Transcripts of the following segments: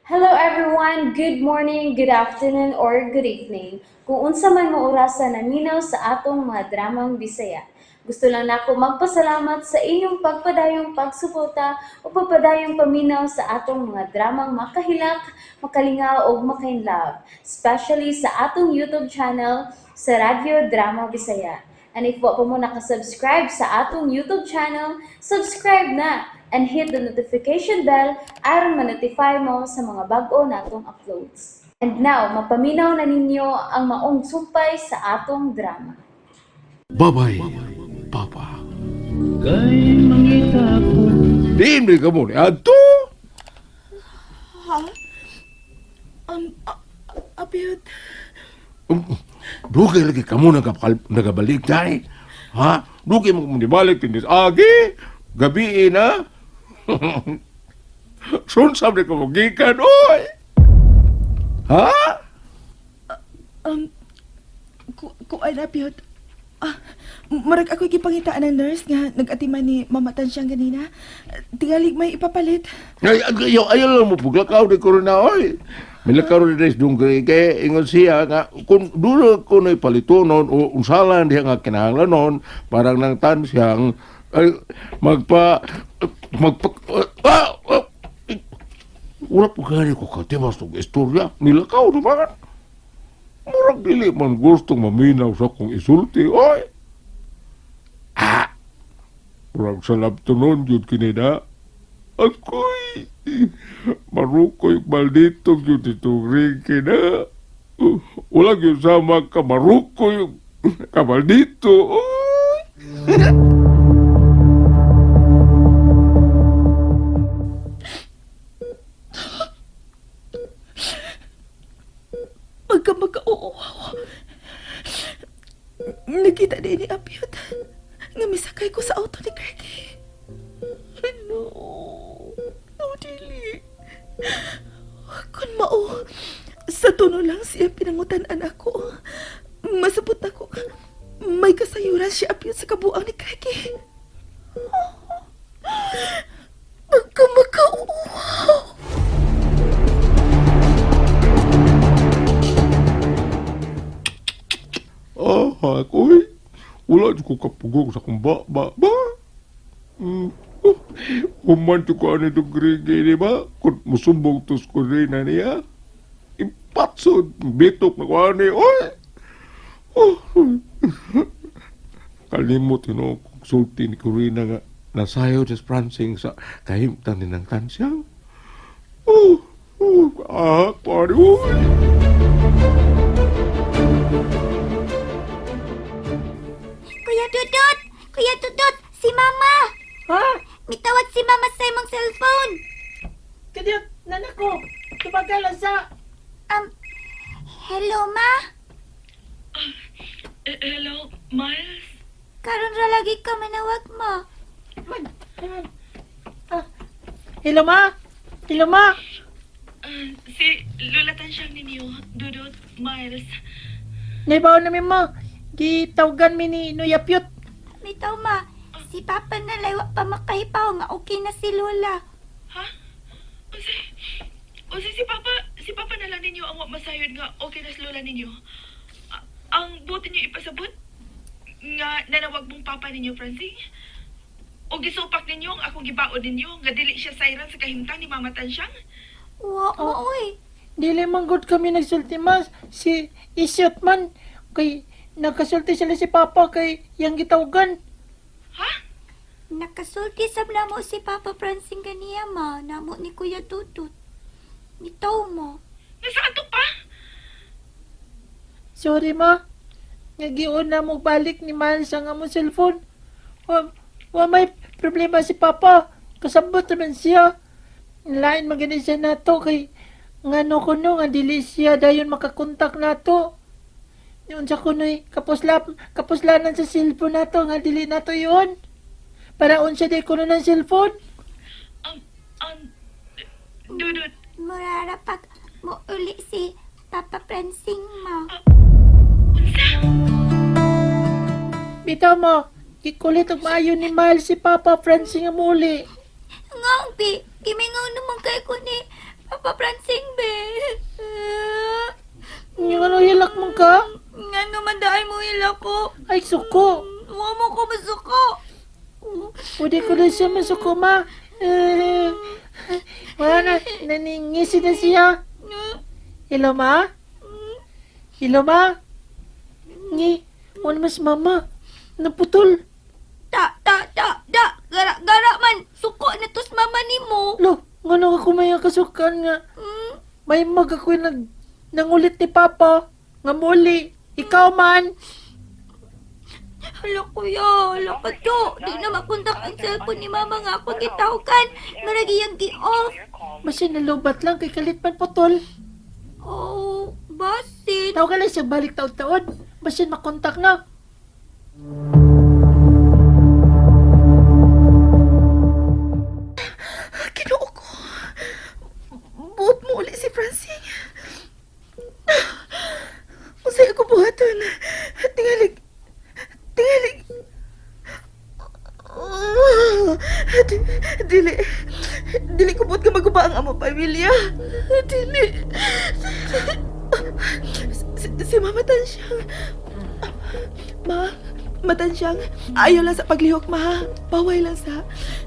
Hello everyone! Good morning, good afternoon, or good evening. Kung unsa man mo orasa naminaw sa atong mga dramang Bisaya. Gusto lang nako magpasalamat sa inyong pagpadayong pagsuporta o pagpadayong paminaw sa atong mga dramang makahilak, makalingaw ug makainlove, especially sa atong YouTube channel sa Radyo Drama Bisaya. And if wa pa mo nakasubscribe sa atong YouTube channel, subscribe na and hit the notification bell aron ma-notify mo sa mga bag-o natong uploads. And now, mapaminaw na ninyo ang maong sumpay sa atong drama. Babay, Papa. Kay mangita ko. Di ka mo ni Adto. Ha? Abiyot. Dugay lagi kamo nagabalik dai. Ha? Dugay mo kamo nibalik tinis agi. Gabi na. Sunsam ni ko gikan oy. Ha? Um, kuan Abiyot. Ah, murag ako'y gipangitaan ng nurse nga nag-atiman ni Mama Tansyang ganina. Tingalig may ipapalit. Ay, ayaw, ayaw lang mo puglakaw ni Corona, oy. Milakaw ni Des Dungre, kay ingon siya nga, kung dulo ko na'y palitonon o unsalan diya nga kinahanglanon, parang nang tansiyang, ay, magpa, magpa, ah, ah, wala po gani ko katimas og istorya, nilakaw naman. Murag dili man gustong maminaw sa akong isulti, oy. Ah, murag sa laptonon yun kini na. Ako'y marukoy maldito yun itong rinki na. Wala yun sama ka marukoy ka maldito. Oy! Pagka magka-oo. Nakita din ni Abiyot nga misakay ko sa auto ni Craigie. No. No, dili. Kung mao, sa tuno lang siya pinangutan-an ako. Masabot ako. May kasayuran siya Abiyot sa kabuang ni Craigie. Pagka magka-oo. Ah, ako'y wala dyan ko kapugong sa akong ba, ba, ba. Oh, human dyan ko ano itong rinki ni ba? Kung musumbong tos ko rin na niya. Ipatsod, bitok na ko ani, oy! Oh, kalimot hino kong sulti ni Corina nga nasayo des prancing sa kahimtang ni ng tansyang. Oh, oh, ah, pare, oy! Kuya Dudut! Kuya Dudut! Si Mama! Ha? Mitawag si Mama sa imong cellphone! Kadiyot, nanak ko. Tubagal sa. Hello, Ma? Hello, Miles? Karon ra lagi ka manawag mo. Man, man. Ah, hello ma. Hello ma. Si Lola Tansyang ninyo, Dudut, Miles. Naibaw na mi ma. Gitawgan mi ni Nuyapyot. Bitaw, Ma. Si Papa na laywa pa makahipaw nga okay na si Lola. Ha? Unsay si Papa na lang ninyo ang wa masayod nga okay na si Lola ninyo. Ang buti niyo ipasabot nga nanawag mong papa ninyo, Francine? O gisupak ninyo ang akong gibaod ninyo nga dili siya sayran sa kahimtang ni Mama Tansyang? Wa mo, oy. Dili man gud kami nagsulti ma. Si Isyot man. Kay nakasulti sila si Papa kay yang gitawgan. Ha? Nakasulti sab namo si Papa Francine ganiya, Ma. Namo ni Kuya Dudut. Bitaw mo. Nasa ato pa? Sorry ma. Nagiun na mo balik ni Miles ang among cellphone. Wa may problema si Papa. Kasabot naman siya. Lain magani siya nato kay ngano kuno nga dili siya dayon makakontak nato. Unsa kuno'y kapuslanan sa cellphone nato nga dili nato yun. Para unsa di kuno ng cellphone. Ang ang Dudut, Murara pag mo uli si Papa Francine, Ma. unsa? Bitaw mo, gikulit og maayo ni Miles si Papa Francine nga muli. Ngaw, bi. Gimingaw naman kay ko ni Papa Francine, magsuko. Wa mo ko masuko. Pwede ko na siya masuko, ma. Eh, wala na, naningisi na siya. Hello, ma? Hello, ma? Ngi, wala mas mama. Naputol. Ta, ta, ta, da. Gara, gara man. Suko na tos mama nimo. Lo, ngano ako may kasukan nga. May mag ako yung nangulit ni Papa. Nga muli. Ikaw man. Hala kuya, hala ka to. Di na makontak ang cellphone ni mama nga ako gitawkan. Maragi yung gi-off. Masin nalubat lang kay kalit man putol. Oh, basin. Tawag lang siya balik taon-taon. Basin makontak na. Ginoo ko. Buot mo uli si Francine. Unsay ako buhaton? Tingalig. Tingalig. Oh, dili. Dili ko buot nga maguba ang among pamilya. Dili. Si Mama Tansyang. Ma, Matansyang, ayaw lang sa paglihok, ma. Paway lang sa...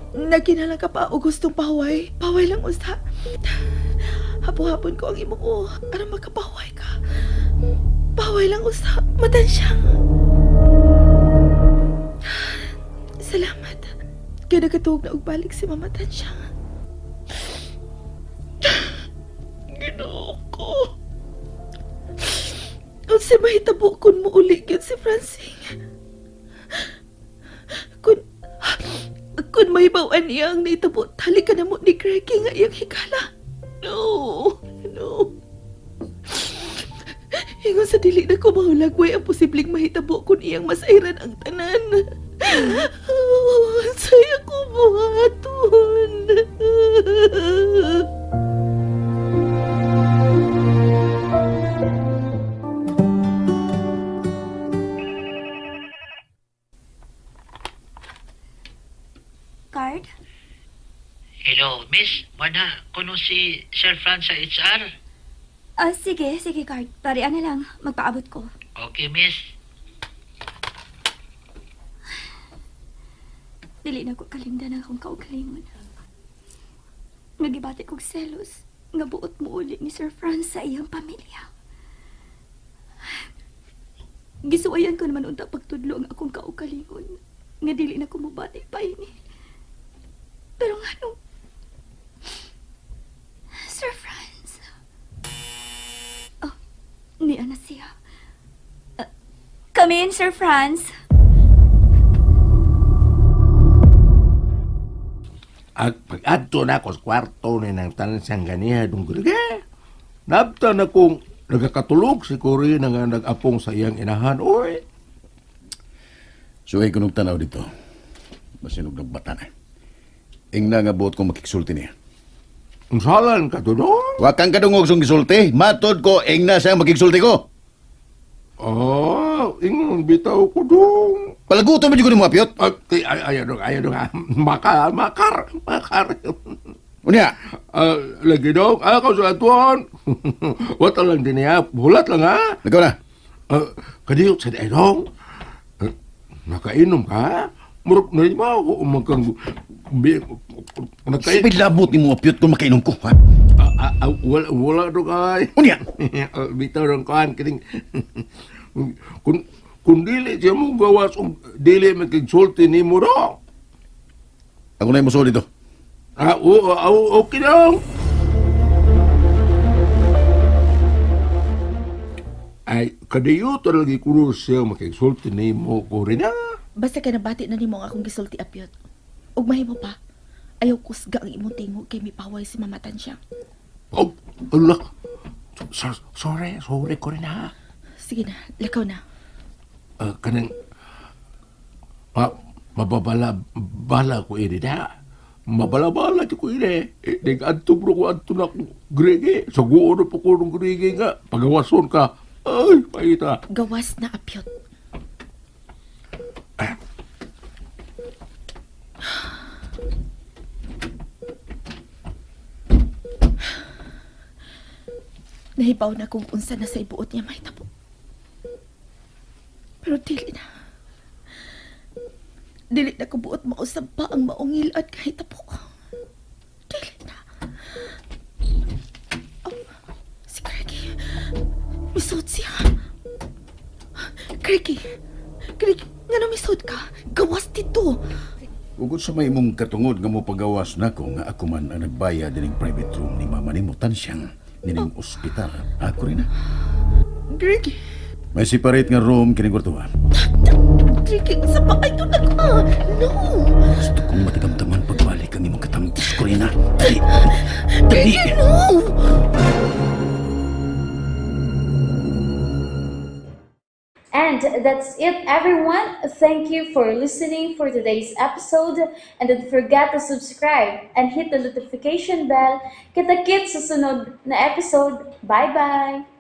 Nagkinalang ka pa o gustong paway. Paway lang usa. Hapo-hapon ko ang imo ko. Aron makapaway ka. Paway lang usa. Matansyang. Salamat. Kaya nakatuog na og balik si Mama Tansyang. Ginoo ko. Unsa mahitabo kun mo uli gyud si Francine? Kun mahibaw-an niya ang nahitabo, tali ka na mo ni Greggy nga iyang higala. No, no. Ingon sa dili na ko mahulagway ang posibleng mahitabo kun iyang masayran ang tanan. Oh, saya ko buhaton. Card? Hello, miss. Wala, kuno si Sir Franz sa HR. Ah, sige, sige, card. Parian na lang. Magpaabot ko. Okay, miss. Dili na ko kalimdan ang akong kaugalingon. Nagibati kog selos nga buot mo uli ni Sir Franz sa iyang pamilya. Gisuwayan ko naman unta pagtudlo ang akong kaugalingon nga dili na ko mobati pa ini. Pero nganong Sir Franz. Oh, niya na siya. Come in, Sir Franz. Ag pag-adto na ako sa kwarto ni nang tanan siyang ganiha dong grige. Nabta na kong nagakatulog si Corina nga nag-apong sa iyang inahan. Oy, Suhay ko nung tanaw dito. Masinog nagbata na. Ingna nga buot kong makiksulti niya. unsalan ka to dong? Wa kang kadungog song gisulti. Matod ko, ingna siya ang makiksulti ko. Oh, ingon bitaw ko dong. Palaguto mo dyan ko ni mga piyot. Ay, ay, ayaw dong, ayaw dong. ah. Makar, makar, makar. Unya, Ah, lagi dong, ako sa atuan. Wata lang din niya, hulat lang ha. ikaw na. Ah, kadiyot sa dong. Ah, nakainom ka? Murag na ba ako umagkang... Nakain... Sabay labot ni mga piyot kung makainom ko, ha? Ah, ah, ah, wala, wala dong ay. Unya, Bitaw dong kuhan, kining... Kung dili siya mo gawas, og dili makigsulti ni mo dong. ako na yung musuol dito. Ah, oo, ah, oo, okay dong. Ay, kadiyo talaga kuno siya makigsulti ni mo ko rin ah. Basta kay nabati na nimo ang akong gisulti apyot. Ug mahimo pa. Ayaw kusga ang imong tingog kay mipaway si Mama Tansyang. Oh, ala. Sorry, sorry ko rin ha. Sige na, lakaw na. Ah, kanang ma, mababala bala ko ini da. Mabala-bala ko ini. Eh, nag-adto bro ko adto na ko Grege. Sa guo na po ko ng Grege nga. Pagawason ka. Ay, paita. Gawas na apyot. Nahibaw na kung unsa na sa ibuot niya mahitabo. Pero dili na. Dili na ko buot mausab pa ang maong ngilad kahit tapo. Dili na. Oh, si Craigie. Misod siya. Craigie. Craigie, nga misod ka? Gawas dito. Ugod sa may imong katungod nga mo pagawas nako nga ako man ang nagbayad dining private room ni mama nimo tansyang nining ospital. Ako rin na. Craigie. May separate nga room kining kwartuha. Craigie, sa pa ay na ka. No. Gusto kong matagamtaman pagbalik ang imong katangkis ko rin na. Dali. Dali. Craigie, no. And that's it, everyone. Thank you for listening for today's episode. And don't forget to subscribe and hit the notification bell. Kita-kits sa sunod na episode. Bye-bye!